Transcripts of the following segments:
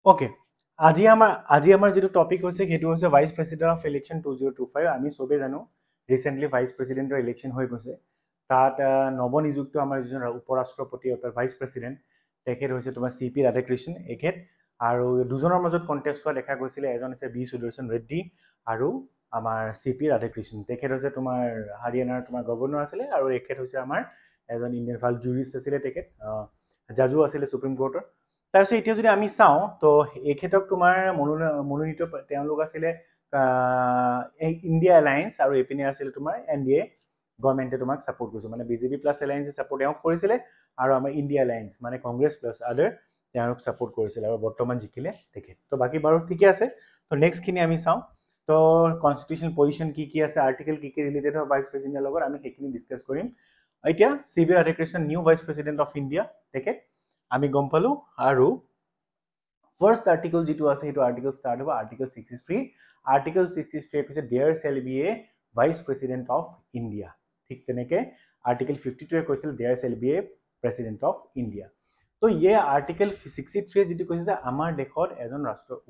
Okay, আজি আমাৰ যিটো টপিক হৈছে, সেইটো হৈছে Vice President of election 2025। আমি চবেই জানো, ৰিচেণ্টলি ভাইচ প্ৰেচিডেণ্টৰ ইলেকশ্যন হৈ গৈছে। তাত নৱনিযুক্ত আমাৰ যিজন উপ ৰাষ্ট্ৰপতি অৰ্থাৎ ভাইচ প্ৰেচিডেণ্ট, তেখেত হৈছে তোমাৰ চি পি ৰাধাকৃষ্ণন এখেত। আৰু দুজনৰ মাজত কণ্টেষ্ট হোৱা দেখা গৈছিলে। এজন হৈছে বি সুদৰ্শন ৰেড্ডী আৰু আমাৰ চি পি ৰাধাকৃষ্ণন। তেখেত হৈছে তোমাৰ হাৰিয়ানাৰ তোমাৰ গভৰ্ণৰ আছিলে আৰু এখেত হৈছে আমাৰ এজন ইণ্ডিয়ান ভাল জুৰিষ্ট আছিলে, তেখেত জাজো আছিলে সুপ্ৰিম কোৰ্টৰ। তাৰপিছত এতিয়া যদি আমি চাওঁ, তো এইক্ষেত্ৰত তোমাৰ মনোনীত তেওঁলোক আছিলে ইণ্ডিয়া এলায়েন্স আৰু এইপিনে আছিলে তোমাৰ এন ডি এ গভৰ্ণমেণ্টে তোমাক ছাপৰ্ট কৰিছে, মানে বিজেপি প্লাছ এলায়েন্সে ছাপৰ্ট তেওঁক কৰিছিলে আৰু আমাৰ ইণ্ডিয়া এলায়েন্স, মানে কংগ্ৰেছ প্লাছ আদাৰ, তেওঁলোক ছাপৰ্ট কৰিছিলে আৰু বৰ্তমান জিকিলে তেখেত। তো বাকী বাৰু ঠিকে আছে। তো নেক্সটখিনি আমি চাওঁ। তো কনষ্টিটিউশ্যন পজিশ্যন কি কি আছে, আৰ্টিকেল কি কি ৰিলেটেড হয় ভাইচ প্ৰেচিডেণ্টৰ লগত, আমি সেইখিনি ডিছকাছ কৰিম এতিয়া। C V Radhakrishnan, new Vice President of India তেখেত, আমি গম পালোঁ। আৰু ফাৰ্ষ্ট আৰ্টিকল যিটো আছে, সেইটো আৰ্টিকল ষ্টাৰ্ট হ'ব আৰ্টিকল 63। আৰ্টিকল 63 কৈছে, "There shall be a Vice President of India." ঠিক তেনেকৈ আৰ্টিকল 52ৱে কৈছিল, "There shall be a President of India." তো ইয়ে আৰ্টিকল 63য়ে যিটো কৈছে যে আমাৰ দেশত এজন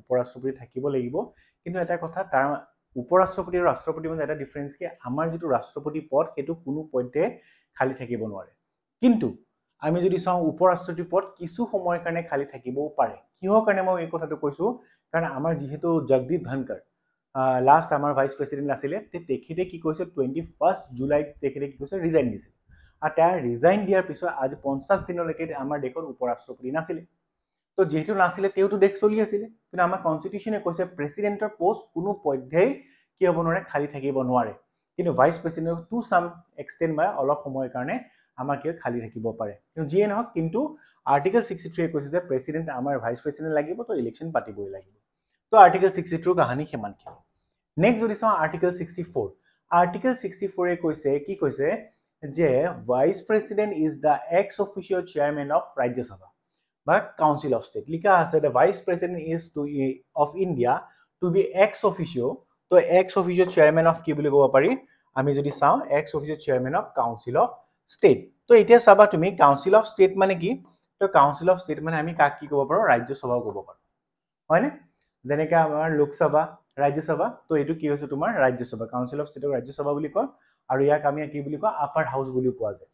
উপ ৰাষ্ট্ৰপতি থাকিব লাগিব। কিন্তু এটা কথা, তাৰ উপ ৰাষ্ট্ৰপতি আৰু ৰাষ্ট্ৰপতিৰ মাজত এটা ডিফাৰেঞ্চ কি, আমাৰ যিটো ৰাষ্ট্ৰপতি পদ, সেইটো কোনো পধ্যে খালী থাকিব নোৱাৰে। কিন্তু আমি যদি চাওঁ, উপ ৰাষ্ট্ৰপতি পদ কিছু সময়ৰ কাৰণে খালী থাকিবও পাৰে। কিহৰ কাৰণে মই এই কথাটো কৈছোঁ? কাৰণ আমাৰ যিহেতু জগদীপ ধনকৰ লাষ্ট আমাৰ ভাইচ প্ৰেচিডেণ্ট আছিলে, তেখেতে কি কৰিছে, 21 জুলাইত তেখেতে কি কৰিছে, ৰিজাইন দিছিল। আৰু তেওঁ ৰিজাইন দিয়াৰ পিছত আজি 50 দিনলৈকে আমাৰ দেশত উপ ৰাষ্ট্ৰপতি নাছিলে। তো যিহেতু নাছিলে, তেওঁতো দেশ চলি আছিলে। কিন্তু আমাৰ কনষ্টিটিউশ্যনে কৈছে, প্ৰেচিডেণ্টৰ পষ্ট কোনো পধ্যেই কি হ'ব নোৱাৰে, খালী থাকিব নোৱাৰে। কিন্তু ভাইচ প্ৰেচিডেণ্ট টু চাম এক্সটেণ্ট বা অলপ সময়ৰ কাৰণে আমাৰ কি খালী থাকিব পাৰে। কিন্তু যিয়ে নহওক, কিন্তু আৰ্টিকেল 63য়ে কৈছে যে প্ৰেচিডেণ্ট, আমাৰ ভাইচ প্ৰেচিডেণ্ট লাগিব, তো ইলেকশ্যন পাতিবই লাগিব। তো আৰ্টিকেল 63ৰ কাহানী সিমানখিনি। নেক্সট যদি চাওঁ, আৰ্টিকেল 64। আৰ্টিকেল 64য়ে কৈছে, কি কৈছে যে Vice President is the ex officio chairman of Rajya Sabha বা কাউন্সিল অফ ষ্টেট। লিখা আছে, the Vice President is to of India to be ex officio। তো এক্স অফিচিঅ' চেয়াৰমেন অফ কি বুলি ক'ব পাৰি? আমি যদি চাওঁ, ex officio chairman of Council of State। তো এতিয়া চাবা তুমি, কাউন্সিল অফ ষ্টেট মানে কি? তো কাউন্সিল অফ ষ্টেট মানে আমি কাক কি ক'ব পাৰোঁ? ৰাজ্যসভাও ক'ব পাৰোঁ, হয়নে? যেনেকৈ আমাৰ লোকসভা, ৰাজ্যসভা। তো এইটো কি হৈছে তোমাৰ ৰাজ্যসভা। কাউন্সিল অফ ষ্টেটক ৰাজ্যসভা বুলি কয় আৰু ইয়াক আমি কি বুলি কওঁ? আপাৰ হাউচ বুলিও কোৱা যায়।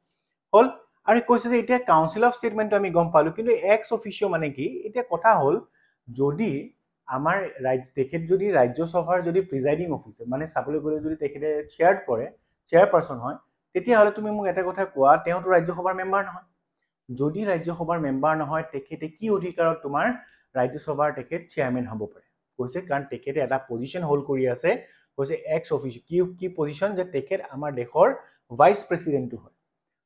হ'ল। আৰু কৈছে যে এতিয়া কাউন্সিল অফ ষ্টেটমেণ্টটো আমি গম পালোঁ, কিন্তু এক্স অফিচিঅ' মানে কি? এতিয়া কথা হ'ল, যদি আমাৰ ৰাজ্য তেখেত যদি ৰাজ্যসভাৰ যদি প্ৰিজাইডিং অফিচাৰ, মানে চাবলৈ গ'লে যদি তেখেতে চেয়াৰ কৰে, চেয়াৰপাৰ্চন হয়, তেতিয়াহ'লে তুমি মোক এটা কথা কোৱা, তেওঁতো ৰাজ্যসভাৰ মেম্বাৰ নহয়। যদি ৰাজ্যসভাৰ মেম্বাৰ নহয়, তেখেতে কি অধিকাৰত তোমাৰ ৰাজ্যসভাৰ তেখেত চেয়াৰমেন হ'ব পাৰে? কৈছে, কাৰণ তেখেতে এটা পজিশ্যন হোল্ড কৰি আছে। কৈছে এক্স অফিচ কি কি পজিশ্যন যে তেখেত আমাৰ দেশৰ ভাইচ প্ৰেচিডেণ্টটো হয়।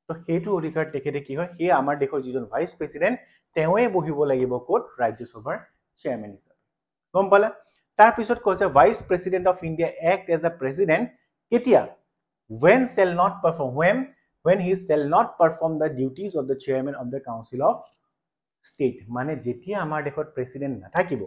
তো সেইটো অধিকাৰ তেখেতে কি হয়, সেই আমাৰ দেশৰ যিজন ভাইচ প্ৰেচিডেণ্ট, তেওঁৱে বহিব লাগিব ক'ত? ৰাজ্যসভাৰ চেয়াৰমেন হিচাপে। গম পালা? তাৰপিছত কৈছে, Vice President of India act as a President কেতিয়া? When shall not perform, when he shall not perform the duties of the chairman of the Council of State। মানে যেতিয়া আমাৰ দেশত প্ৰেচিডেণ্ট নাথাকিব,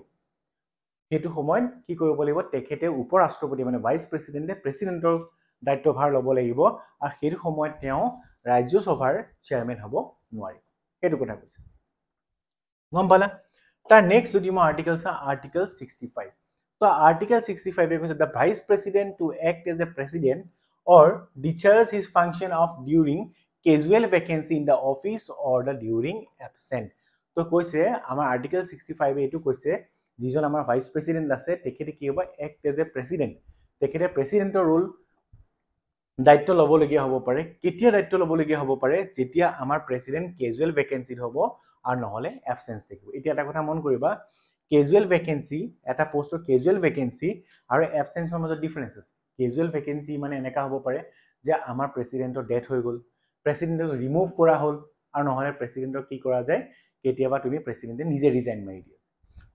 সেইটো সময়ত কি কৰিব লাগিব? তেখেতে উপ ৰাষ্ট্ৰপতি, মানে ভাইচ প্ৰেচিডেণ্টে প্ৰেচিডেণ্টৰ দায়িত্বভাৰ ল'ব লাগিব আৰু সেইটো সময়ত তেওঁ ৰাজ্যসভাৰ চেয়াৰমেন হ'ব নোৱাৰিব, সেইটো কথা কৈছে। গম পালা? তাৰ নেক্সট যদি মই আৰ্টিকেল চাওঁ, আৰ্টিকেল 65। তো আৰ্টিকেল 65ে কৈছে, the Vice President to act as a President or discharge his function of during casual vacancy in the office or the during absent। তো কৈছে, আমাৰ আৰ্টিকেল 65ে এইটো কৈছে, যিজন আমাৰ ভাইচ প্ৰেচিডেণ্ট আছে, তেখেতে কি হ'ব? Act as a president. তেখেতে প্ৰেচিডেণ্টৰ ৰোল, দায়িত্ব ল'বলগীয়া হ'ব পাৰে। কেতিয়া দায়িত্ব ল'বলগীয়া হ'ব পাৰে? যেতিয়া আমাৰ প্ৰেচিডেণ্ট কেজুৱেল ভেকেঞ্চিত হ'ব আৰু নহ'লে এবচেঞ্চ থাকিব। এতিয়া এটা কথা মন কৰিবা, কেজুৱেল ভেকেঞ্চি, এটা পষ্টৰ কেজুৱেল ভেকেঞ্চি আৰু এবচেঞ্চৰ মাজত ডিফাৰেঞ্চ আছে। কেজুৱেল ভেকেঞ্চি মানে এনেকুৱা হ'ব পাৰে যে আমাৰ প্ৰেচিডেণ্টৰ ডেথ হৈ গ'ল, প্ৰেচিডেণ্টক ৰিমুভ কৰা হ'ল আৰু নহ'লে প্ৰেচিডেণ্টক কি কৰা যায়, কেতিয়াবা তুমি প্ৰেচিডেণ্টে নিজে ৰিজাইন মাৰি দিয়ে।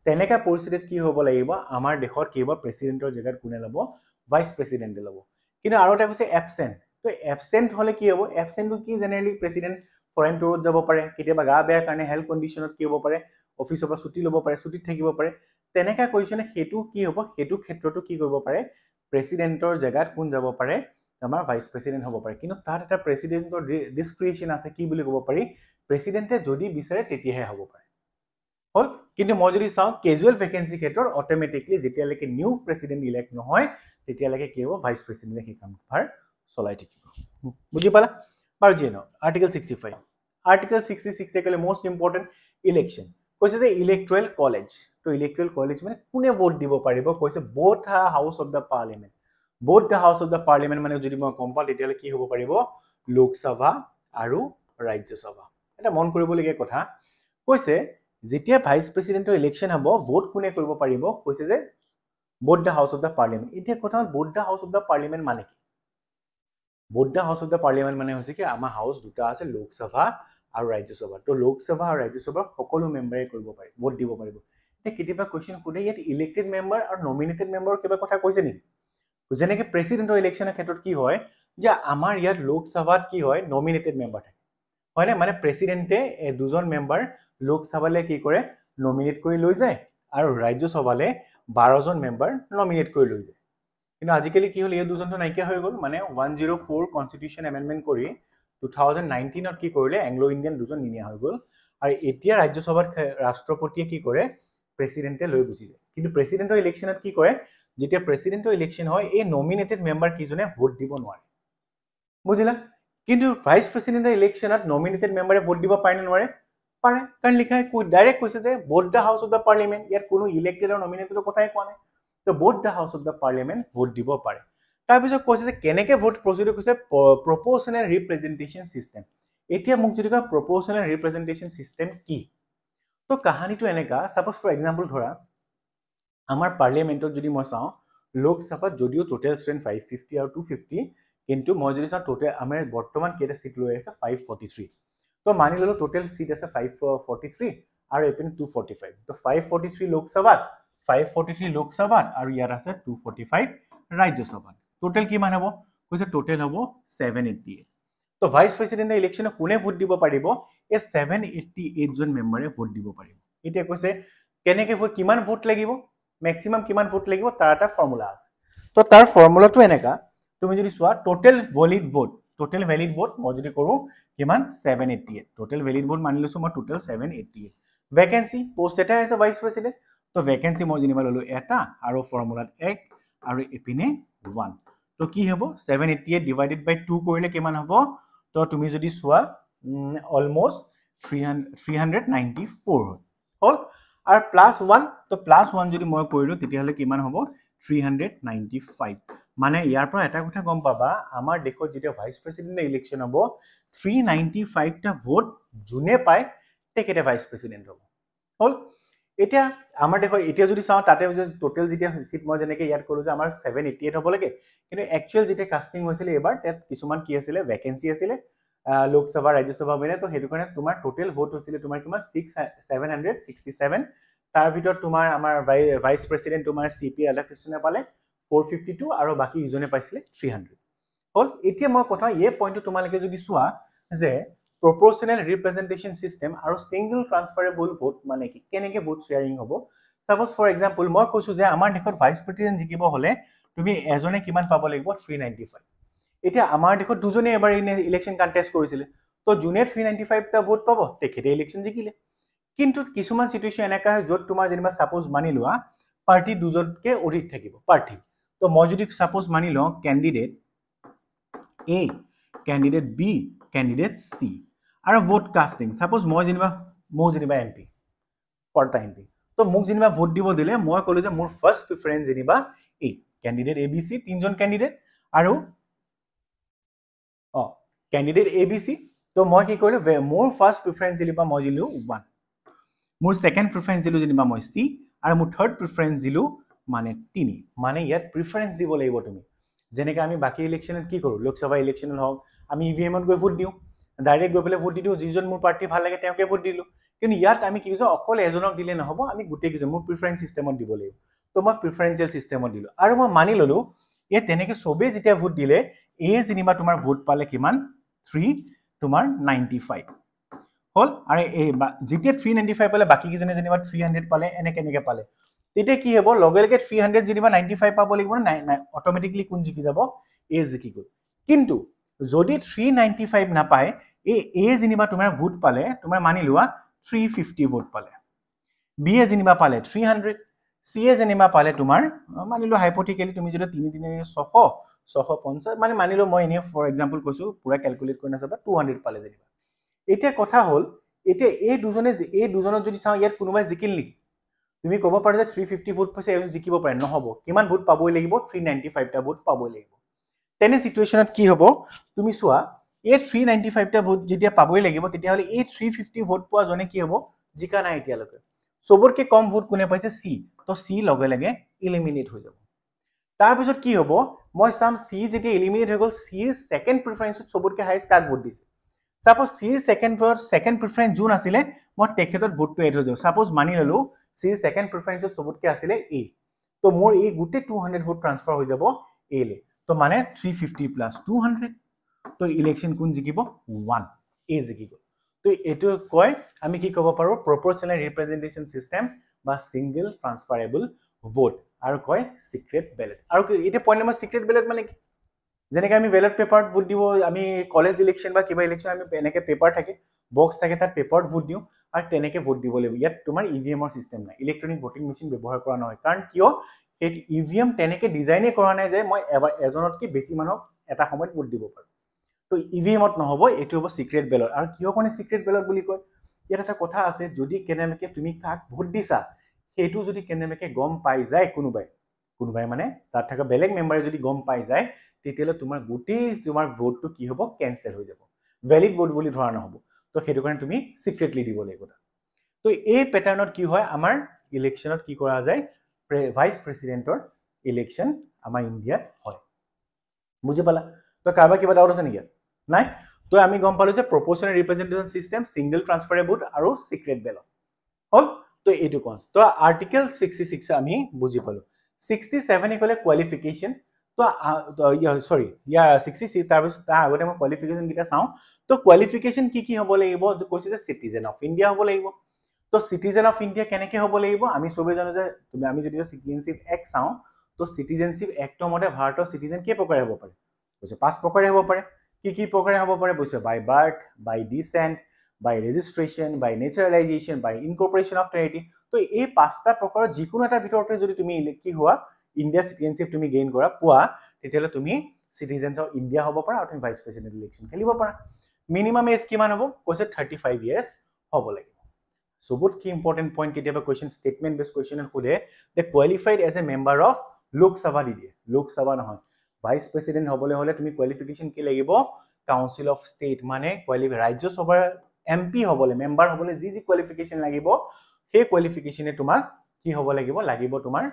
তেনেকুৱা পৰিস্থিতিত কি হ'ব লাগিব? আমাৰ দেশত কি হ'ব? প্ৰেচিডেণ্টৰ জেগাত কোনে ল'ব? ভাইচ প্ৰেচিডেণ্টে ল'ব। কিন্তু আৰু এটা কৈছে এবচেণ্ট। তো এবচেণ্ট হ'লে কি হ'ব? এবচেণ্টটো কি? জেনেৰেলি প্ৰেচিডেণ্ট ফৰেইন টুৰত যাব পাৰে, কেতিয়াবা গা বেয়া কাৰণে হেল্থ কণ্ডিশ্যনত কি হ'ব পাৰে, অফিচৰ পৰা ছুটি ল'ব পাৰে, ছুটিত থাকিব পাৰে। তেনেকুৱা কৈছে, সেইটো কি হ'ব? সেইটো ক্ষেত্ৰতো কি কৰিব পাৰে? প্ৰেচিডেণ্টৰ জেগাত কোন যাব পাৰে? আমাৰ ভাইচ প্ৰেচিডেণ্ট হ'ব পাৰে। কিন্তু তাত এটা প্ৰেচিডেণ্টৰ ডিছক্ৰিশ্যন আছে। কি বুলি ক'ব পাৰি? প্ৰেচিডেণ্টে যদি বিচাৰে, তেতিয়াহে হ'ব পাৰে। হ'ল। কিন্তু মই যদি চাওঁ কেজুৱেল ভেকেঞ্চিৰ ক্ষেত্ৰত অট'মেটিকলি যেতিয়ালৈকে নিউ প্ৰেচিডেণ্ট ইলেক্ট নহয় তেতিয়ালৈকে কি হ'ব, ভাইচ প্ৰেচিডেণ্টে সেই কামভাৰ চলাই থাকিব। বুজি পালা? বাৰু যিয়ে নহওক, আৰ্টিকেল 65, আৰ্টিকেল 66-এ ক'লে মষ্ট ইম্পৰ্টেণ্ট ইলেকশ্যন, কৈছে যে ইলেক্ট্ৰেল কলেজ। তো ইলেক্ট্ৰেল কলেজ মানে কোনে ভোট দিব পাৰিব? কৈছে both house of the parliament. Both the house of the parliament মানে যদি মই গম পাওঁ তেতিয়াহ'লে কি হ'ব পাৰিব, লোকসভা আৰু ৰাজ্যসভা। এটা মন কৰিবলগীয়া কথা কৈছে, যেতিয়া ভাইচ প্ৰেচিডেণ্টৰ ইলেকশ্যন হ'ব ভোট কোনে কৰিব পাৰিব? কৈছে যে both the house of the parliament. এতিয়া কথা হ'ল both the house of the parliament মানে কি? Both the house of the parliament মানে হৈছে কি, আমাৰ হাউচ দুটা আছে, লোকসভা আৰু ৰাজ্যসভা। তো লোকসভা আৰু ৰাজ্যসভাৰ সকলো মেম্বাৰে কৰিব পাৰিব, ভোট দিব পাৰিব। এতিয়া কেতিয়াবা কুৱেশ্যন সোধে ইয়াত ইলেক্টেড মেম্বাৰ আৰু নমিনেটেড মেম্বাৰৰ কিবা কথা কৈছে নেকি? যেনেকৈ প্ৰেচিডেণ্টৰ ইলেকশ্যনৰ ক্ষেত্ৰত কি হয় যে আমাৰ ইয়াত লোকসভাত কি হয়, নমিনেটেড মেম্বাৰ থাকে, হয়নে? মানে প্ৰেচিডেণ্টে দুজন মেম্বাৰ লোকসভালৈ কি কৰে, নমিনেট কৰি লৈ যায়, আৰু ৰাজ্যসভালৈ 12জন মেম্বাৰ নমিনেট কৰি লৈ যায়। কিন্তু আজিকালি কি হ'ল, এই দুজনটো নাইকিয়া হৈ গ'ল। মানে 104 কনষ্টিটিউশ্যন এমেণ্ডমেণ্ট কৰি 2019-ত কি কৰিলে, এংলো ইণ্ডিয়ান দুজন নিনিয়া হৈ গ'ল। আৰু এতিয়া ৰাজ্যসভাত ৰাষ্ট্ৰপতিয়ে কি কৰে, প্ৰেচিডেণ্টে লৈ গুচি যায়। কিন্তু প্ৰেচিডেণ্টৰ ইলেকশ্যনত কি কৰে, যেতিয়া প্ৰেচিডেণ্টৰ ইলেকশ্যন হয় এই নমিনেটেড মেম্বাৰ কেইজনে ভোট দিব নোৱাৰে, বুজিলা? কিন্তু ভাইচ প্ৰেচিডেণ্টৰ ইলেকশ্যনত নমিনেটেড মেম্বাৰে ভোট দিব পাৰে নে নোৱাৰে? পাৰে। কাৰণ লিখাই ডাইৰেক্ট কৈছে যে both the house of the parliament, ইয়াত কোনো ইলেক্টেড আৰু নমিনেটেডৰ কথাই কোৱা নাই। তো both the house of the parliament vote দিব পাৰে। তাৰপিছত কৈছে যে কেনেকৈ ভোট প্ৰচিডিউৰ, কৈছে প্ৰপ'ৰ্চনেল ৰিপ্ৰেজেণ্টেশ্যন চিষ্টেম। এতিয়া মোক যদি কয় প্ৰপ'ৰ্চনেল ৰিপ্ৰেজেণ্টেশ্যন চিষ্টেম কি, তো কাহানীটো এনেকা, ছাপ'জ ফৰ এক্সাম্পল ধৰা আমাৰ পাৰ্লিয়ামেণ্টত যদি মই চাওঁ লোকসভাত যদিও টোটেল ষ্ট্ৰেংথ 550 আৰু 250, কিন্তু মই যদি চাওঁ টোটেল আমাৰ বৰ্তমান কেইটা চিট লৈ আছে, 543। তো মানি ল'লোঁ টোটেল চিট আছে 543 আৰু এইপিনে 245। তো 543 লোকসভাত, 543 লোকসভাত আৰু ইয়াত আছে 245 ৰাজ্যসভাত। টোটেল কিমান হ'ব? কৈছে টোটেল হ'ব 788। তো ভাইচ প্ৰেচিডেণ্টৰ ইলেকশ্যনত কোনে ভোট দিব পাৰিব? এই 788জন মেম্বাৰে ভোট দিব পাৰিব। এতিয়া কৈছে কেনেকৈ ভোট, কিমান ভোট লাগিব, মেক্সিমাম কিমান ভোট লাগিব, তাৰ এটা ফৰ্মুলা আছে। তো তাৰ ফৰ্মুলাটো এনেকা, তুমি যদি চোৱা total valid vote, total valid vote মই যদি কৰোঁ কিমান, 788। টোটেল ভেলিড ভোট মানি লৈছোঁ মই টোটেল 788। ভেকেঞ্চি পোষ্ট এটাই আছে ভাইচ প্ৰেচিডেণ্ট, তো ভেকেঞ্চি মই যেনিবা ল'লোঁ এটা আৰু ফৰ্মুলাত 1 আৰু ইপিনে 1। তো কি হ'ব, 788 ডিভাইডেড বাই 2 কৰিলে কিমান হ'ব? তো তুমি যদি চোৱা অলমষ্ট 394 হ'ল। আৰু প্লাছ 1, তো প্লাছ 1 যদি মই কৰিলোঁ তেতিয়াহ'লে কিমান হ'ব, 395। মানে ইয়াৰ পৰা এটা কথা গম পাবা, আমাৰ দেশত যেতিয়া ভাইচ প্ৰেচিডেণ্টৰ ইলেকশ্যন হ'ব 395টা ভোট যোনে পায় তেখেতে ভাইচ প্ৰেচিডেণ্ট হ'ব। হ'ল। এতিয়া আমাৰ দেশত এতিয়া যদি চাওঁ তাতে টোটেল যেতিয়া চিট মই যেনেকৈ ইয়াত ক'লোঁ যে আমাৰ 788 হ'ব লাগে, কিন্তু একচুৱেল যেতিয়া কাষ্টিং হৈছিলে এইবাৰ তাত কিছুমান কি আছিলে, ভেকেঞ্চি আছিলে লোকসভা ৰাজ্যসভা মিলে, তো সেইটো কাৰণে তোমাৰ টোটেল ভোট হৈছিলে তোমাৰ কিমান, 767। তাৰ ভিতৰত তোমাৰ আমাৰ ভাইচ প্ৰেচিডেণ্ট তোমাৰ চি পি ৰাধাকৃষ্ণনে পালে 452 আৰু বাকী ইজনে পাইছিলে 300। হ'ল। এতিয়া মই কথা এই পইণ্টটো তোমালোকে যদি চোৱা যে প্ৰপ'ৰ্চনেল ৰিপ্ৰেজেণ্টেশ্যন চিষ্টেম আৰু ছিংগল ট্ৰান্সফাৰেবল ভোট মানে কি, কেনেকৈ ভোট শ্বেয়াৰিং হ'ব। ছাপ'জ ফৰ এক্সাম্পল মই কৈছোঁ যে আমাৰ দেশত ভাইচ প্ৰেচিডেণ্ট জিকিব হ'লে তুমি এজনে কিমান পাব লাগিব, 395। এতিয়া আমাৰ দেশত দুজনে এবাৰ ইলেকশ্যন কণ্টেষ্ট কৰিছিলে, তো যোনে 395টা ভোট পাব তেখেতে ইলেকশ্যন জিকিলে। কিন্তু কিছুমান চিটুৱেশ্যন এনেকুৱা হয় য'ত তোমাৰ যেনিবা ছাপ'জ মানি লোৱা পাৰ্টি দুজনতকৈ অধিক থাকিব প্ৰাৰ্থী। তো মই যদি ছাপ'জ মানি লওঁ candidate A, candidate B, candidate C আৰু ভোট কাষ্টিং, ছাপ'জ মই যেনিবা এম পি, কৰ্তা এম পি, তো মোক যেনিবা ভোট দিব দিলে মই ক'লোঁ যে মোৰ ফাৰ্ষ্ট প্ৰিফাৰেঞ্চ যেনিবা A, candidate A B C, তিনিজন কেণ্ডিডেট আৰু কেণ্ডিডেট এ বি চি। তো মই কি কৰিলোঁ, মোৰ ফাৰ্ষ্ট প্ৰিফাৰেঞ্চ যেনিবা মই দিলোঁ 1, মোৰ ছেকেণ্ড প্ৰিফাৰেঞ্চ দিলোঁ যেনিবা মই চি, আৰু মোৰ থাৰ্ড প্ৰিফাৰেঞ্চ দিলোঁ মানে 3। মানে ইয়াত প্ৰিফাৰেঞ্চ দিব লাগিব তুমি। যেনেকৈ আমি বাকী ইলেকশ্যনত কি কৰোঁ, লোকসভা ইলেকশ্যনত হওক আমি ই ভি এমত গৈ ভোট দিওঁ, ডাইৰেক্ট গৈ পেলাই ভোট দি দিওঁ, যিজন মোৰ প্ৰাৰ্থী ভাল লাগে তেওঁকে ভোট দিলোঁ। কিন্তু ইয়াত আমি কি কৈছোঁ, অকল এজনক দিলে নহ'ব, আমি গোটেইকেইজন মোৰ প্ৰিফাৰেঞ্চ চিষ্টেমত দিব লাগিব। তো মই প্ৰিফাৰেঞ্চিয়েল চিষ্টেমত দিলোঁ আৰু মই মানি ল'লোঁ এই তেনেকৈ চবেই যেতিয়া ভোট দিলে এ যেনিবা তোমাৰ ভোট পালে কিমান, 3 তোমাৰ 95 হ'ল। আৰু এই যেতিয়া 395 পালে বাকীকেইজনে যেনিবা 300 পালে, এনেকৈ এনেকৈ পালে, তেতিয়া কি হ'ব, লগে লগে 300 যেনিবা 95 পাব লাগিব নাই, অট'মেটিকলি কোন জিকি যাব, এ জিকি গ'ল। কিন্তু যদি 395 নাপায়, এই এ যেনিবা তোমাৰ ভোট পালে, তোমাৰ মানি লোৱা 350 ভোট পালে, বি এ যেনিবা পালে 300, চি এ যেনিবা পালে তোমাৰ, মানিলোঁ হাইপথেটিকেলি তুমি যদি 3 3 600, 650, মানে মানিলোঁ মই এনেই ফৰ এক্সাম্পল কৈছোঁ, পূৰা কেলকুলেট কৰি নাচাবা, 200 পালে যেনিবা। এতিয়া কথা হ'ল, এতিয়া এই দুজনে, এই দুজনত যদি চাওঁ, ইয়াত কোনোবাই জিকিল নেকি? তুমি ক'ব পাৰা যে 350 ভোট পাইছে, এজন জিকিব পাৰে, নহ'ব। কিমান ভোট পাবই লাগিব? 395টা ভোট পাবই লাগিব। তেনে চিটুৱেশ্যনত কি হ'ব তুমি চোৱা, এই 395টা ভোট যেতিয়া পাবই লাগিব, তেতিয়াহ'লে এই 350 ভোট পোৱাজনে কি হ'ব? জিকা নাই এতিয়ালৈকে। চবতকৈ কম ভোট কোনে পাইছে? চি। তো চি লগে লগে ইলিমিনেট হৈ যাব। তাৰপিছত কি হ'ব মই চাম, চি যেতিয়া ইলিমিনেট হৈ গ'ল, চিৰ ছেকেণ্ড প্ৰিফাৰেঞ্চত চবতকৈ হাইষ্ট কাক ভোট দিছে? ছাপ'জ চিৰ ছেকেণ্ড প্ৰিফাৰেঞ্চ যোন আছিলে, মই তেখেতত ভোটটো এড হৈ যাব। ছাপ'জ মানি ল'লোঁ চিৰ ছেকেণ্ড প্ৰিফাৰেঞ্চত চবতকৈ আছিলে এ, তো মোৰ এই গোটেই 200 ভোট ট্ৰান্সফাৰ হৈ যাব এলে। তো মানে 350 প্লাছ 200, তো ইলেকশ্যন কোন জিকিব? 1, এ জিকি গ'ল। তো এইটো কয় আমি কি ক'ব পাৰোঁ, প্ৰপৰচনেল ৰিপ্ৰেজেণ্টেশ্যন চিষ্টেম বা ছিংগল ট্ৰান্সফাৰেবল ভোট, আৰু কয় চিক্ৰেট বেলেট। আৰু এতিয়া পইণ্ট নম্বৰ, চিক্ৰেট বেলেট মানে কি? যেনেকৈ আমি বেলেট পেপাৰত ভোট দিব, আমি কলেজ ইলেকশ্যন বা কিবা ইলেকশ্যন আমি এনেকৈ পেপাৰ থাকে, বক্স থাকে, তাত পেপাৰত ভোট দিওঁ আৰু তেনেকৈ ভোট দিব লাগিব। ইয়াত তোমাৰ ই ভি এমৰ চিষ্টেম নাই, ইলেক্ট্ৰনিক ভোটিং মেচিন ব্যৱহাৰ কৰা নহয়। কাৰণ কিয়? সেই ই ভি এম তেনেকৈ ডিজাইনেই কৰা নাই যে মই এবাৰ এজনতকৈ বেছি মানুহক এটা সময়ত ভোট দিব পাৰোঁ। তো ই ভি এমত নহ'ব, এইটো হ'ব চিক্ৰেট বেলট। আৰু কিহৰ কাৰণে চিক্ৰেট বেলট বুলি কয়? ইয়াত এটা কথা আছে, যদি কেনেবাকৈ তুমি কাক ভোট দিছা সেইটো যদি কেনেবাকৈ গম পাই যায় কোনোবাই, কোনোবাই মানে তাত থকা বেলেগ মেম্বাৰে যদি গম পাই যায়, তেতিয়াহ'লে তোমাৰ গোটেই তোমাৰ ভোটটো কি হ'ব? কেঞ্চেল হৈ যাব, ভেলিড ভোট বুলি ধৰা নহ'ব। তো সেইটো কাৰণে তুমি চিক্ৰেটলি দিব লাগিব। তো এই পেটাৰ্ণত কি হয়, আমাৰ ইলেকশ্যনত কি কৰা যায়, ভাইচ প্ৰেচিডেণ্টৰ ইলেকশ্যন আমাৰ ইণ্ডিয়াত হয়। বুজি পালা? তো কাৰোবাৰ কিবা ডাউট আছে নেকি? নাই? তো আমি গম পালোঁ যে proportional representation system, single transferable vote আৰু চিক্ৰেট বেলট হ'ল। তো এইটো কনচ তো আৰ্টিকেল 66 আমি বুজি পালোঁ। 67 ক'লে কোৱালিফিকেশ্যন। তো চৰি, ইয়াৰ 66, তাৰপিছত তাৰ আগতে মই কোৱালিফিকেশ্যনকেইটা চাওঁ। তো কোৱালিফিকেশ্যন কি কি হ'ব লাগিব? কৈছে যে চিটিজেন অফ ইণ্ডিয়া হ'ব লাগিব। তো চিটিজেন অফ ইণ্ডিয়া কেনেকৈ হ'ব লাগিব? আমি চবেই জানো যে তুমি আমি যদি চিটিজেনশ্বিপ এক্ট চাওঁ, তো চিটিজেনশ্বিপ এক্টৰ মতে ভাৰতৰ চিটিজেন কেই প্ৰকাৰে হ'ব পাৰে? কৈছে 5 প্ৰকাৰে হ'ব পাৰে। কি কি প্ৰকাৰে হ'ব পাৰে? কৈছে by birth, by descent, by registration, by naturalisation, by incorporation of territory. তো এই 5টা প্ৰকাৰৰ যিকোনো এটা ভিতৰতে যদি তুমি কি হোৱা, ইণ্ডিয়া চিটিজেনশ্বিপ তুমি গেইন কৰা পোৱা, তেতিয়াহ'লে তুমি চিটিজেনছ অফ ইণ্ডিয়া হ'ব পাৰা আৰু তুমি ভাইচ প্ৰেচিডেণ্ট ইলেকশ্যন খেলিব পাৰা। মিনিমাম এজ কিমান হ'ব? কৈছে 35 ইয়াৰ্ছ হ'ব লাগিব। চবতকৈ ইম্পৰ্টেণ্ট পইণ্ট, কেতিয়াবা কুৱেশ্যন ষ্টেটমেণ্ট বেছ কুৱেশ্যন সোধে যে qualified as a member of Lok Sabha দি দিয়ে, লোকসভা নহয়, ভাইচ প্ৰেচিডেণ্ট হ'বলৈ হ'লে তুমি কোৱালিফিকেশ্যন কি লাগিব? কাউন্সিল অফ ষ্টেট, মানে ৰাজ্যসভাৰ এম পি হ'বলৈ, মেম্বাৰ হ'বলৈ যি যি কোৱালিফিকেশ্যন লাগিব, সেই কোৱালিফিকেশ্যনে তোমাক কি হ'ব লাগিব? লাগিব তোমাৰ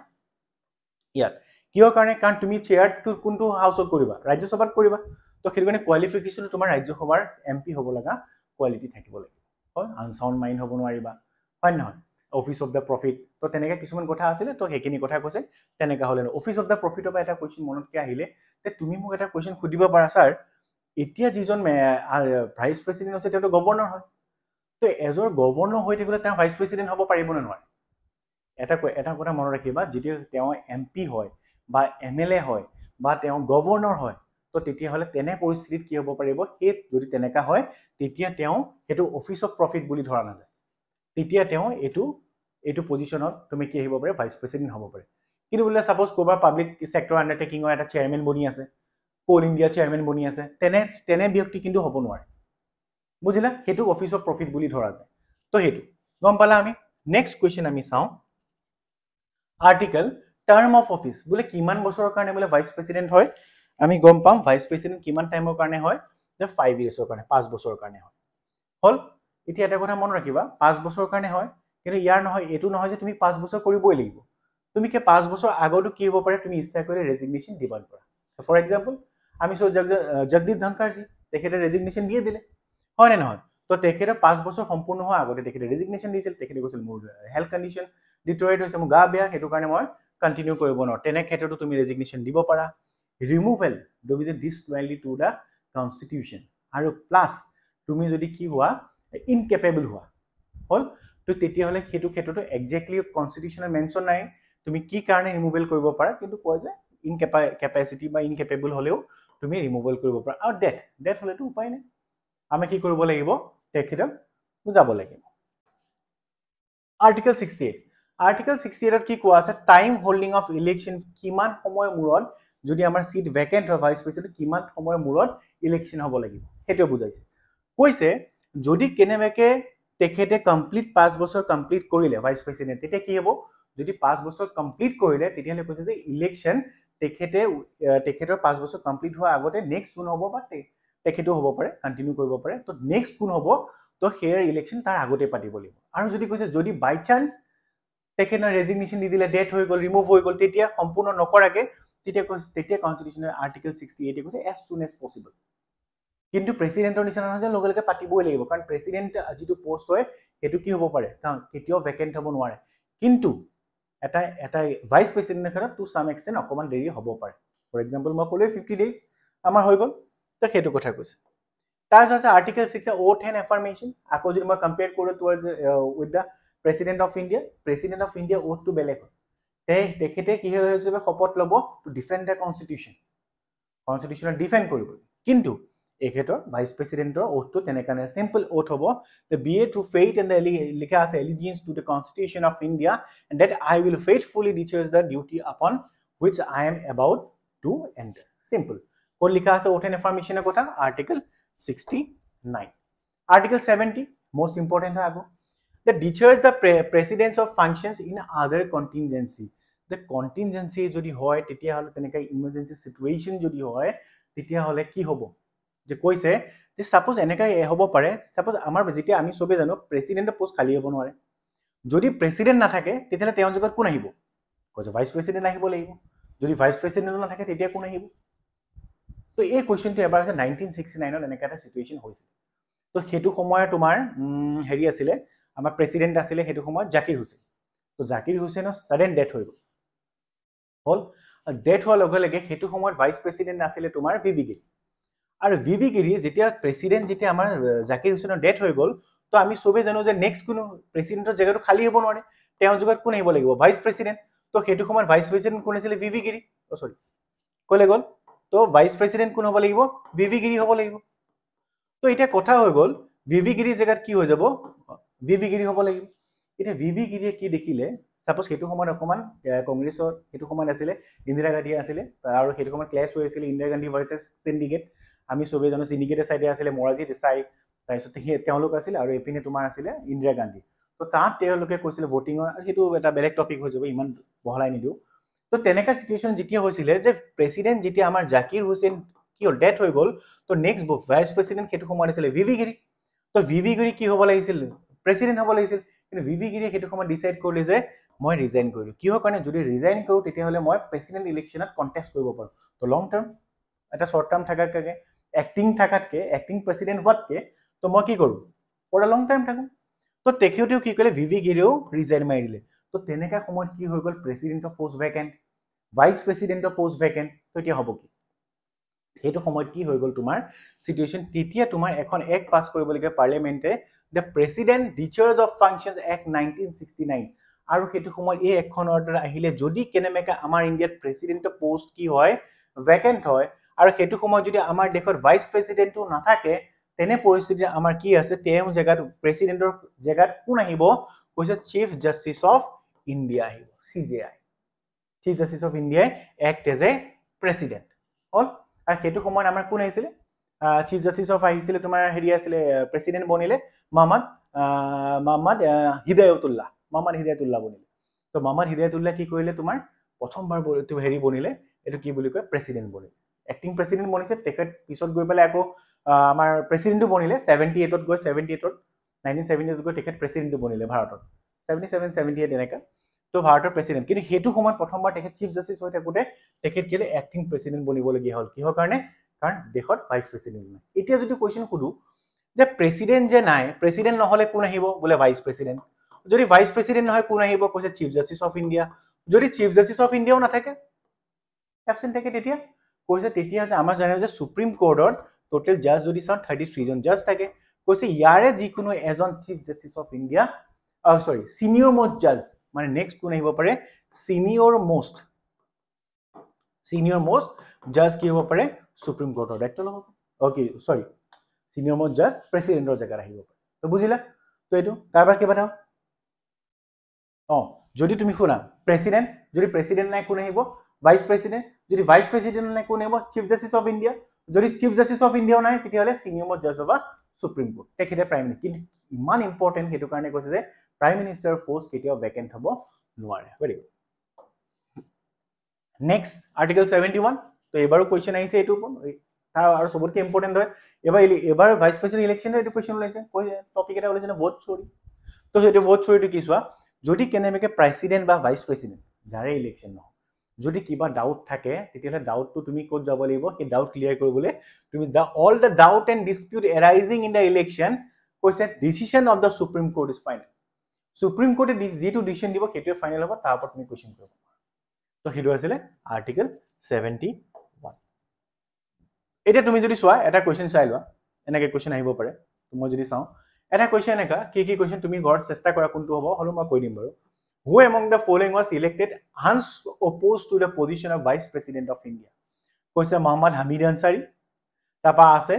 ইয়াত। কিহৰ কাৰণে? কাৰণ তুমি চেয়াৰ কোনটো হাউচত কৰিবা? ৰাজ্যসভাত কৰিবা। তো সেইটো কাৰণে কোৱালিফিকেশ্যনটো তোমাৰ ৰাজ্যসভাৰ এম পি হ'ব লগা কোৱালিটি থাকিব লাগিব। হয়, আনচাউণ্ড মাইণ্ড হ'ব নোৱাৰিবা, হয় নহয়? অফিচ অফ the profit, তো তেনেকৈ কিছুমান কথা আছিলে, তো সেইখিনি কথা কৈছে তেনেকুৱা হ'লে অফিচ অফ the প্ৰফিটৰ পৰা এটা কুৱেশ্যন মনতকৈ আহিলে যে তুমি মোক এটা কুৱেশ্যন সুধিব পাৰা, ছাৰ এতিয়া যিজন ভাইচ প্ৰেচিডেণ্ট আছে তেওঁতো গভৰ্ণৰ হয়, তো এজন গভৰ্ণৰ হৈ থাকিলে তেওঁ ভাইচ প্ৰেচিডেণ্ট হ'ব পাৰিব নে নোৱাৰে? এটা কথা মনত ৰাখিবা, যেতিয়া তেওঁ এম পি হয় বা এম এল এ হয় বা তেওঁ গভৰ্ণৰ হয়, তো তেতিয়াহ'লে তেনে পৰিস্থিতিত কি হ'ব পাৰিব? সেই যদি তেনেকুৱা হয় তেতিয়া তেওঁ সেইটো অফিচ অফ প্ৰফিট বুলি ধৰা নাযায়, তেতিয়া তেওঁ এইটো পজিশ্যনত তুমি কি আহিব পাৰে? ভাইচ প্ৰেচিডেণ্ট হ'ব পাৰে। কিন্তু বোলে ছাপ'জ ক'ৰবাৰ পাব্লিক ছেক্টৰ আণ্ডাৰটেকিঙৰ এটা চেয়াৰমেন বনি আছে, কোল ইণ্ডিয়া চেয়াৰমেন বনি আছে, তেনে ব্যক্তি কিন্তু হ'ব নোৱাৰে। বুজিলা? সেইটো অফিচ অফ প্ৰফিট বুলি ধৰা যায়। তো সেইটো গম পালা। আমি নেক্সট কুৱেশ্যন আমি চাওঁ, আৰ্টিকেল টাৰ্ম অফ অফিচ, বোলে কিমান বছৰৰ কাৰণে বোলে ভাইচ প্ৰেচিডেণ্ট হয়? আমি গম পাম ভাইচ প্ৰেচিডেণ্ট কিমান টাইমৰ কাৰণে হয়, যে 5 ইয়েৰ্ছৰ কাৰণে, 5 বছৰৰ কাৰণে হয়। হ'ল, এতিয়া এটা কথা মনত ৰাখিবা, 5 বছৰৰ কাৰণে হয়, কিন্তু ইয়াৰ নহয়, এইটো নহয় যে তুমি 5 বছৰ কৰিবই লাগিব। তুমি কি 5 বছৰ আগতো কি হ'ব পাৰে, তুমি ইচ্ছা কৰিলে ৰেজিগনেশ্যন দিব পাৰা। ফৰ এক্সাম্পল আমি চব জগদীপ ধনখড়জী, তেখেতে ৰেজিগনেশ্যন দিয়ে দিলে, হয় নে নহয়? তো তেখেতে 5 বছৰ সম্পূৰ্ণ হোৱাৰ আগতে তেখেতে ৰেজিগনেশ্যন দিছিল। তেখেতে কৈছিল মোৰ হেল্থ কণ্ডিশ্যন ডিটৰেট হৈছে, মোৰ গা বেয়া, সেইটো কাৰণে মই কণ্টিনিউ কৰিব নোৱাৰোঁ। তেনে ক্ষেত্ৰতো তুমি ৰেজিগনেশ্যন দিব পাৰা। ৰিমুভেল যদি ডিছলয়েলটি টু the constitution, আৰু প্লাছ তুমি যদি কি হোৱা, ইনকেপেবল হোৱা হ'ল, তো তেতিয়াহ'লে সেইটো ক্ষেত্ৰতো একজেক্টলি কনষ্টিটিউশ্যনেল মেনশ্যন নাই তুমি কি কাৰণে ৰিমুভেল কৰিব পাৰা, কিন্তু কয় যে ইনকেপাচিটি বা ইনকেপেবল হ'লেও তুমি ৰিমুভেল কৰিব পাৰা। আৰু ডেথ হ'লেতো উপায় নাই, আমি কি কৰিব লাগিব, তেখেতক যাব লাগিব। Article 68। Article 68ত কি কোৱা আছে? টাইম হোল্ডিং অফ ইলেকশ্যন, কিমান সময়ৰ মূৰত যদি আমাৰ চিট ভেকেণ্ট হয় ভাইচ প্ৰেচিডেণ্ট, কিমান সময়ৰ মূৰত ইলেকশ্যন হ'ব লাগিব, সেইটোৱে বুজাইছে। কৈছে যদি কেনেবাকে তেখেতে কমপ্লিট 5 বছৰ কমপ্লিট কৰিলে ভাইচ প্ৰেচিডেণ্ট, তেতিয়া কি হ'ব? যদি 5 বছৰ কমপ্লিট কৰিলে, তেতিয়াহ'লে কৈছে যে ইলেকশ্যন তেখেতে তেখেতৰ 5 বছৰ কমপ্লিট হোৱাৰ আগতে নেক্সট কোন হ'ব বা তেখেতো হ'ব পাৰে, কণ্টিনিউ কৰিব পাৰে, তো নেক্সট কোন হ'ব, তো সেয়াৰ ইলেকশ্যন তাৰ আগতে পাতিব লাগিব। আৰু যদি কৈছে যদি বাই চান্স তেখেতে ৰেজিগনেশ্যন দি দিলে, ডেথ হৈ গ'ল, ৰিমুভ হৈ গ'ল, তেতিয়া সম্পূৰ্ণ নকৰাকে, তেতিয়া কৈছে, তেতিয়া কনষ্টিটিউশ্যনৰ আৰ্টিকেল 68-এ কৈছে এজ চুন এজ পচিবল। কিন্তু প্ৰেচিডেণ্টৰ নিচিনা নহয় যে লগে লগে পাতিবই লাগিব, কাৰণ প্ৰেচিডেণ্ট যিটো পষ্ট হয় সেইটো কি হ'ব পাৰে, কাৰণ কেতিয়াও ভেকেণ্ট হ'ব নোৱাৰে। কিন্তু এটা ভাইচ প্ৰেচিডেণ্টৰ ক্ষেত্ৰত টু চাম এক্সটেণ্ট অকণমান দেৰি হ'ব পাৰে। ফৰ এক্সাম্পল, মই ক'লোৱে 50 ডেইজ আমাৰ হৈ গ'ল, তো সেইটো কথা কৈছে। তাৰপিছত আছে Article 6, oath and affirmation. আকৌ যদি মই কম্পেয়াৰ কৰোঁ towards with the President of India, President of India অ'থটো বেলেগ হয়। তেখেতে কি হিচাপে শপত ল'ব? টু ডিফেণ্ড the constitution, কনষ্টিটিউশ্যনক defend কৰিব। কিন্তু এই ক্ষেত্ৰত ভাইচ প্ৰেচিডেণ্টৰ অ'থটো তেনেকা নাই, চিম্পল অ'থ হ'ব the bear true faith and লিখা আছে allegiance to the Constitution of India and that I will faithfully discharge the duty upon which I am about to enter. Simple. ক'ত লিখা আছে অ'থ এণ্ড এফাৰ্মেশ্যনৰ কথা? Article 69। Article 70 most important হয় আকৌ, the discharge the presidents of functions in other contingency. The contingency যদি হয়, তেতিয়াহ'লে তেনেকৈ ইমাৰ্জেঞ্চি চিটুৱেশ্যন যদি হয়, তেতিয়াহ'লে কি হ'ব? যে কৈছে যে ছাপ'জ এনেকৈ হ'ব পাৰে, ছাপ'জ আমাৰ যেতিয়া আমি চবেই জানো প্ৰেচিডেণ্টৰ পষ্ট খালী হ'ব নোৱাৰে। যদি প্ৰেচিডেণ্ট নাথাকে, তেতিয়াহ'লে তেওঁৰ জেগাত কোন আহিব? কৈছে ভাইচ প্ৰেচিডেণ্ট আহিব লাগিব। যদি ভাইচ প্ৰেচিডেণ্টো নাথাকে, তেতিয়া কোন আহিব? তো এই কুৱেশ্যনটো এবাৰ হৈছে, 1969ত এনেকুৱা এটা চিটুৱেশ্যন হৈছিল। তো সেইটো সময়ত তোমাৰ হেৰি আছিলে, আমাৰ প্ৰেচিডেণ্ট আছিলে সেইটো সময়ত জাকিৰ হুছেইন। তো জাকিৰ হুছেইনৰ ছাডেন ডেথ হৈ গ'ল। হ'ল ডেথ হোৱাৰ লগে লগে সেইটো সময়ত ভাইচ প্ৰেচিডেণ্ট আছিলে তোমাৰ ভি ভি গিৰি। আৰু ভি ভি গিৰি যেতিয়া প্ৰেচিডেণ্ট, যেতিয়া আমাৰ জাকিৰ হুছেইনৰ ডেথ হৈ গ'ল, তো আমি চবেই জানো যে নেক্সট কোনো প্ৰেচিডেণ্টৰ জেগাটো খালী হ'ব নোৱাৰে। তেওঁৰ জেগাত কোন আহিব লাগিব? Vice president. তো সেইটো সময়ত ভাইচ প্ৰেচিডেণ্ট কোন আছিলে? ভি ভি গিৰি। অ' চৰি, ক'লে গ'ল। তো ভাইচ প্ৰেচিডেণ্ট কোন হ'ব লাগিব? ভি ভি গিৰি হ'ব লাগিব। তো এতিয়া কথা হৈ গ'ল, ভি ভি গিৰিৰ জেগাত কি হৈ যাব? ভি ভি গিৰি হ'ব লাগিব। এতিয়া ভি ভি গিৰিয়ে কি দেখিলে, ছাপ'জ সেইটো সময়ত অকণমান কংগ্ৰেছৰ সেইটো সময়ত আছিলে ইন্দিৰা গান্ধী আছিলে আৰু সেইটো সময়ত ক্লেছ হৈ আছিলে ইন্দিৰা গান্ধী ভাৰ্চেছ চিণ্ডিকেট। আমি চবেই জানো চিণ্ডিকেটৰ চাইডে আছিলে মোৰাৰজী দেশাই, তাৰপিছত সেই তেওঁলোক আছিলে আৰু এইপিনে তোমাৰ আছিলে ইন্দিৰা গান্ধী। তো তাত তেওঁলোকে কৈছিলে ভোটিঙৰ, সেইটো এটা বেলেগ টপিক হৈ যাব, ইমান বহলাই নিদিওঁ। তো তেনেকুৱা চিটুৱেশ্যন যেতিয়া হৈছিলে যে প্ৰেচিডেণ্ট যেতিয়া আমাৰ জাকিৰ হুছেইন কি হ'ল, ডেথ হৈ গ'ল, তো নেক্সট ভাইচ প্ৰেচিডেণ্ট সেইটো সময়ত আছিলে ভি ভি গিৰি। তো ভি ভি গিৰি কি হ'ব লাগিছিল? প্ৰেচিডেণ্ট হ'ব লাগিছিল। কিন্তু ভি ভি গিৰিয়ে সেইটো সময়ত ডিচাইড কৰিলে যে মই ৰিজাইন কৰিলোঁ। কিহৰ কাৰণে? যদি ৰিজাইন কৰোঁ, তেতিয়াহ'লে মই প্ৰেচিডেণ্ট ইলেকশ্যনত কণ্টেষ্ট কৰিব পাৰোঁ। তো লং টাৰ্ম এটা শ্বৰ্ট টাৰ্ম থকাতকৈ, এক্টিং থকাতকৈ, এক্টিং প্ৰেচিডেণ্ট হোৱাতকৈ তো মই কি কৰোঁ, ফৰ লং টাইম থাকোঁ। তো তেখেতেও কি কৰিলে, ভি ভি গিৰিয়েও ৰিজাইন মাৰি দিলে। তো তেনেকুৱা সময়ত কি হৈ গ'ল? প্ৰেচিডেণ্টৰ পষ্ট ভেকেণ্ট, ভাইচ প্ৰেচিডেণ্টৰ পষ্ট ভেকেণ্ট। তো এতিয়া হ'ব কি? সেইটো সময়ত কি হৈ গ'ল তোমাৰ চিটুৱেশ্যন? তেতিয়া তোমাৰ এখন এক্ট পাছ কৰিবলগীয়া পাৰ্লিয়ামেণ্টে, the President Discharge of Functions Act 1969। আৰু সেইটো সময়ত এই এক্টখনৰ দ্বাৰা আহিলে, যদি কেনেবাকৈ আমাৰ ইণ্ডিয়াত প্ৰেচিডেণ্টৰ পষ্ট কি হয়, ভেকেণ্ট হয় আৰু সেইটো সময়ত যদি আমাৰ দেশত ভাইচ প্ৰেচিডেণ্টো নাথাকে, তেনে পৰিস্থিতিত আমাৰ কি আছে, তেওঁৰ জেগাত, প্ৰেচিডেণ্টৰ জেগাত কোন আহিব? কৈছে চিফ জাষ্টিচ অফ ইণ্ডিয়া আহিব, CJI. Chief justice of ইণ্ডিয়াই এক্ট এজ এ প্ৰেচিডেণ্ট হ'ল। আৰু সেইটো সময়ত আমাৰ কোন আহিছিলে? চিফ জাষ্টিচ অফ আহিছিলে তোমাৰ হেৰি আছিলে, প্ৰেচিডেণ্ট বনিলে মহম্মদ মহম্মদ হিদায়তুল্লাহ, মহম্মদ হিদায়তুল্লাহ বনিলে। তো মহম্মদ হিদায়তুল্লাহ কি কৰিলে? তোমাৰ প্ৰথমবাৰ হেৰি বনিলে, এইটো কি বুলি কয়, প্ৰেচিডেণ্ট বনিলে, এক্টিং প্ৰেচিডেণ্ট বনিছে তেখেত। পিছত গৈ পেলাই আকৌ আমাৰ প্ৰেচিডেণ্টো বনিলে 78ত গৈ, 78ত, 1978ত গৈ তেখেত প্ৰেচিডেণ্টো বনিলে ভাৰতত, 77, 78 এনেকা। তো ভাৰতৰ প্ৰেচিডেণ্ট, কিন্তু সেইটো সময়ত প্ৰথমবাৰ তেখেত চিফ জাষ্টিচ হৈ থাকোঁতে তেখেত কেলে এক্টিং প্ৰেচিডেণ্ট বনিবলগীয়া হ'ল? কিহৰ কাৰণে? কাৰণ দেশত ভাইচ প্ৰেচিডেণ্ট নাই। এতিয়া যদি কুৱেশ্যন সুধো যে প্ৰেচিডেণ্ট যে নাই, প্ৰেচিডেণ্ট নহ'লে কোন আহিব? বোলে ভাইচ প্ৰেচিডেণ্ট। যদি ভাইচ প্ৰেচিডেণ্ট নহয়, কোন আহিব? কৈছে চিফ জাষ্টিচ অফ ইণ্ডিয়া। যদি চিফ জাষ্টিচ অফ ইণ্ডিয়াও নাথাকে, এবচেণ্ট থাকে, তেতিয়া কৈছে তেতিয়া যে আমাৰ জানে যে সুপ্ৰিম কোৰ্টত টোটেল জাজ যদি চাওঁ, 33জন জাজ থাকে। কৈছে ইয়াৰে যিকোনো এজন Chief Justice of India, sorry, senior most judge, মানে নেক্সট কোন আহিব পাৰে? ছিনিয়ৰ মোষ্ট জাজ কি হ'ব পাৰে? সুপ্ৰিম কোৰ্টৰ দায়িত্ব ল'ব। অ'কে, চৰি, ছিনিয়ৰ মোষ্ট জাজ প্ৰেচিডেণ্টৰ জেগাত আহিব পাৰে। তো বুজিলা? তো এইটো কাৰোবাৰ কিবা এটা অঁ, যদি তুমি শুনা, প্ৰেচিডেণ্ট, যদি প্ৰেচিডেণ্ট নাই কোন আহিব? Vice president. যদি ভাইচ প্ৰেচিডেণ্ট নাই কোন আহিব? Chief justice of India. যদি চিফ জাষ্টিচ অফ ইণ্ডিয়াও নাই, তেতিয়াহ'লে senior most judge of Supreme Court, তেখেতে প্ৰাইম মিনিষ্টাৰ। কিন্তু ইমান ইম্পৰ্টেণ্ট, সেইটো কাৰণে কৈছে যে প্ৰাইম মিনিষ্টাৰৰ পষ্ট কেতিয়াও ভেকেণ্ট হ'ব নোৱাৰে। Very good. Next, Article 71। তো এইবাৰো কুৱেশ্যন আহিছে এইটোৰ ওপৰত। তাৰ আৰু চবতকৈ ইম্পৰ্টেণ্ট হয়, এইবাৰ ভাইচ প্ৰেচিডেণ্ট ইলেকশ্যনৰ এইটো কুৱেশ্যন ওলাইছে, টপিক এটা ওলাইছে, ভোট চোৰি। তো সেইটো ভোট চোৰিটো কি চোৱা, যদি কেনেবাকৈ প্ৰেচিডেণ্ট বা ভাইচ প্ৰেচিডেণ্ট যাৰে ইলেকশ্যন নহওক, যদি কিবা ডাউট থাকে, তেতিয়াহ'লে ডাউটটো তুমি ক'ত যাব লাগিব? সেই ডাউট ক্লিয়াৰ কৰিবলৈ তুমি the all the doubt and dispute arising in the election, কৈছে, decision of the Supreme Court is final। Supreme কোৰ্টে যিটো ডিচিশ্যন দিব, সেইটোৱে ফাইনেল হ'ব। তাৰ ওপৰত তুমি কুৱেশ্যন কৰিব পাৰা। তো সেইটো আছিলে আৰ্টিকেল 71। এতিয়া তুমি যদি চোৱা, এটা কুৱেশ্যন চাই লোৱা, এনেকৈ কুৱেশ্যন আহিব পাৰে। মই যদি চাওঁ এটা কুৱেশ্যন এনেকা, কি কি কুৱেশ্যন তুমি ঘৰত চেষ্টা কৰা কোনটো হ'ব, হ'লেও মই কৈ দিম বাৰু। Who among the following was elected unopposed to the position of Vice President of India? কৈছে মহম্মদ হামিদ আনচাৰী, তাৰপৰা আছে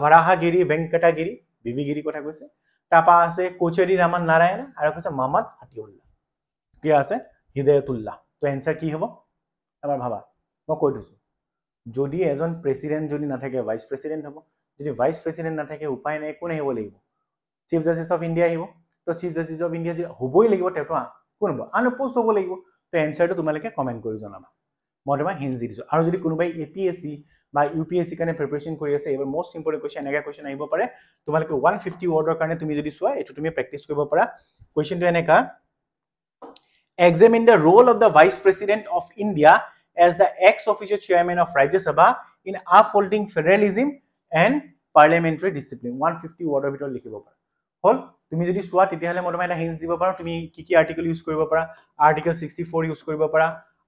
ভাৰাহাগিৰি ভেংকটাগিৰি, বিভিগিৰি কথা কৈছে, তাৰপৰা আছে কোচেৰি ৰামান নাৰায়ণ, আৰু কৈছে মহম্মদ হাতিউল্লাহ, কি আছে, হিদায়তুল্লাহ। তো এনচাৰ কি হ'ব এবাৰ ভাবা। মই কৈ থৈছোঁ, যদি এজন প্ৰেচিডেণ্ট যদি নাথাকে, ভাইচ প্ৰেচিডেণ্ট হ'ব। যদি ভাইচ প্ৰেচিডেণ্ট নাথাকে, উপায় নাই, কোন আহিব লাগিব? চিফ জাষ্টিচ অফ ইণ্ডিয়া আহিব। তো চিফ জাষ্টিচ অফ ইণ্ডিয়া যদি হ'বই লাগিব, তেওঁতো কোন হ'ব? আনঅপ'জ হ'ব লাগিব। তো এনচাৰটো তোমালোকে কমেণ্ট কৰি জনাবা। মই তোমাক হিণ্ট দি দিছোঁ। আৰু যদি কোনোবাই এপিএছচি বা ইউপিএছচি কাৰণে প্ৰিপেৰেশ্যন কৰি আছে, এইবাৰ মষ্ট ইম্পৰ্টেণ্ট কুৱেশ্যন, এনেকুৱা কুৱেশ্যন আহিব পাৰে। তোমালোকে 150 ৱৰ্ডৰ কাৰণে তুমি যদি চোৱা, এইটো তুমি প্ৰেক্টিচ কৰিব পাৰা। কুৱেশ্যনটো এনেকা, examine the role of the Vice President of India as the ex officio chairman of Rajya Sabha in upholding federalism and parliamentary discipline। 150 ৱৰ্ডৰ ভিতৰত লিখিব পাৰা। হ'ল, তুমি যদি চোৱা, তেতিয়াহ'লে মই তোমাক এটা হিণ্টছ দিব পাৰোঁ, তুমি কি কি আৰ্টিকেল ইউজ কৰিব পাৰা। আৰ্টিকেল 64 ইউজ কৰিব পাৰা,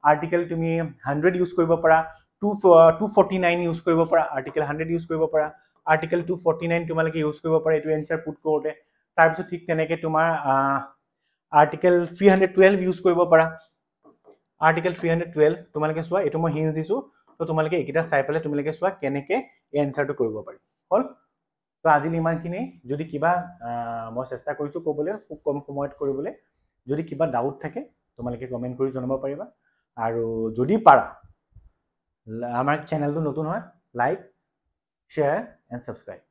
আৰ্টিকেল তুমি 100 ইউজ কৰিব পাৰা, 249 ইউজ কৰিব পাৰা, আৰ্টিকেল 100 ইউজ কৰিব পাৰা, আৰ্টিকেল 249 তোমালোকে ইউজ কৰিব পাৰা এইটো এনচাৰ পুট কৰোঁতে। তাৰপিছত ঠিক তেনেকৈ তোমাৰ আৰ্টিকেল 312 ইউজ কৰিব পাৰা। আৰ্টিকেল 312 তোমালোকে চোৱা, এইটো মই হিণ্টছ দিছোঁ। তো তোমালোকে এইকেইটা চাই পেলাই তোমালোকে চোৱা কেনেকৈ এই এনচাৰটো কৰিব পাৰি। হ'ল, তো আজিলৈ ইমানখিনি। যদি কিবা, মই চেষ্টা কৰিছোঁ ক'বলৈ খুব কম সময়ত কৰিবলৈ, যদি কিবা ডাউট থাকে, তোমালোকে কমেণ্ট কৰি জনাব পাৰিবা। আৰু যদি পাৰা, আমাৰ চেনেলটো নতুন হয়, লাইক, শ্বেয়াৰ এণ্ড ছাবস্ক্ৰাইব।